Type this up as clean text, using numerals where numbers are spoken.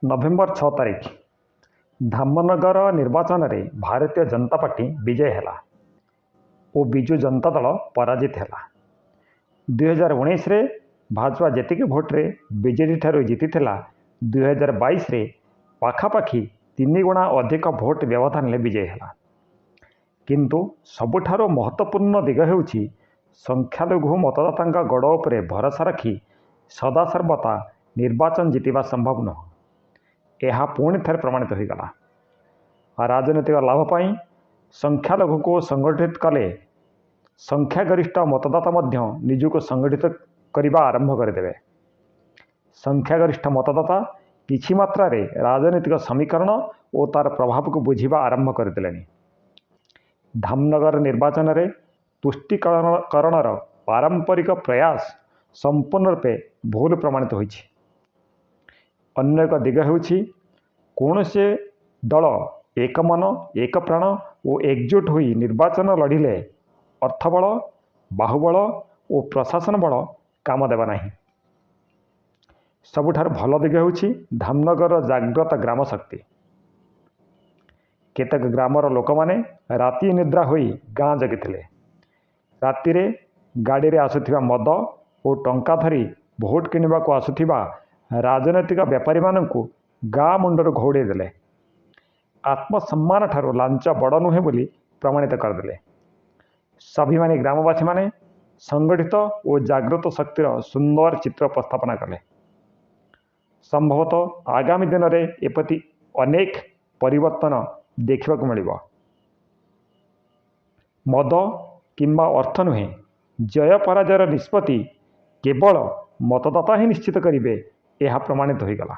November 6 ତାରିଖ ଧାମନଗର ନିର୍ବାଚନରେ ଭାରତୀୟ ଜନତା ପାର୍ଟି ବିଜୟ ହେଲା ଓ ବିଜୁ ଜନତା ଦଳ ପରାଜିତ ହେଲା। 2019ରେ ଭାଜପା ଯେତିକି ଭୋଟରେ ବିଜେଡ଼ି ଠାରୁ ଜିତିଥିଲା, 2022ରେ ପାଖାପାଖି 3 ଗୁଣା ଅଧିକ ଭୋଟ ବ୍ୟବଧାନରେ ବିଜୟୀ ହେଲା। କିନ୍ତୁ ସବୁଠାରୁ ମହତ୍ତ୍ୱପୂର୍ଣ୍ଣ ଦିଗ ହେଉଛି, ସଂଖ୍ୟାଲଘୁ ମତଦାତାଙ୍କ ଗଡ଼ ଉପରେ ଭରସା ରଖି ସଦାସର୍ବଦା ନିର୍ବାଚନ ଜିତିବା ସମ୍ଭବ ନୁହେଁ, ଏହା ପୁଣି ଥରେ ପ୍ରମାଣିତ ହୋଇଗଲା। ରାଜନୈତିକ ଲାଭ ପାଇଁ ସଂଖ୍ୟାଲଘୁଙ୍କୁ ସଂଗଠିତ କଲେ ସଂଖ୍ୟାଗରିଷ୍ଠ ମତଦାତା ମଧ୍ୟ ନିଜକୁ ସଂଗଠିତ କରିବା ଆରମ୍ଭ କରିଦେବେ। ସଂଖ୍ୟାଗରିଷ୍ଠ ମତଦାତା କିଛି ମାତ୍ରାରେ ରାଜନୈତିକ ସମୀକରଣ ଓ ତା'ର ପ୍ରଭାବକୁ ବୁଝିବା ଆରମ୍ଭ କରିଦେଲେଣି। ଧାମନଗର ନିର୍ବାଚନରେ ତୁଷ୍ଟୀକରଣର ପାରମ୍ପରିକ ପ୍ରୟାସ ସମ୍ପୂର୍ଣ୍ଣ ରୂପେ ଭୁଲ ପ୍ରମାଣିତ ହୋଇଛି। ଅନ୍ୟ ଏକ ଦିଗ ହେଉଛି, କୌଣସି ଦଳ ଏକ ମନ, ଏକ ପ୍ରାଣ ଓ ଏକଜୁଟ ହୋଇ ନିର୍ବାଚନ ଲଢ଼ିଲେ ଅର୍ଥବଳ, ବାହୁବଳ ଓ ପ୍ରଶାସନ ବଳ କାମ ଦେବ ନାହିଁ। ସବୁଠାରୁ ଭଲ ଦିଗ ହେଉଛି ଧାମନଗରର ଜାଗ୍ରତ ଗ୍ରାମ ଶକ୍ତି। କେତେକ ଗ୍ରାମର ଲୋକମାନେ ରାତି ଅନିଦ୍ରା ହୋଇ ଗାଁ ଜଗିଥିଲେ। ରାତିରେ ଗାଡ଼ିରେ ଆସୁଥିବା ମଦ ଓ ଟଙ୍କା ଧରି ଭୋଟ କିଣିବାକୁ ଆସୁଥିବା ରାଜନୈତିକ ବେପାରୀମାନଙ୍କୁ ଗାଁ ମୁଣ୍ଡରୁ ଘଉଡ଼ାଇ ଦେଲେ। ଆତ୍ମସମ୍ମାନଠାରୁ ଲାଞ୍ଚ ବଡ଼ ନୁହେଁ ବୋଲି ପ୍ରମାଣିତ କରିଦେଲେ। ସ୍ୱାଭିମାନୀ ଗ୍ରାମବାସୀମାନେ ସଂଗଠିତ ଓ ଜାଗ୍ରତ ଶକ୍ତିର ସୁନ୍ଦର ଚିତ୍ର ଉପସ୍ଥାପନା କଲେ। ସମ୍ଭବତଃ ଆଗାମୀ ଦିନରେ ଏପରି ଅନେକ ପରିବର୍ତ୍ତନ ଦେଖିବାକୁ ମିଳିବ। ମଦ କିମ୍ବା ଅର୍ଥ ନୁହେଁ, ଜୟ ପରାଜୟର ନିଷ୍ପତ୍ତି କେବଳ ମତଦାତା ହିଁ ନିଶ୍ଚିତ କରିବେ, ଏହା ପ୍ରମାଣିତ ହୋଇଗଲା।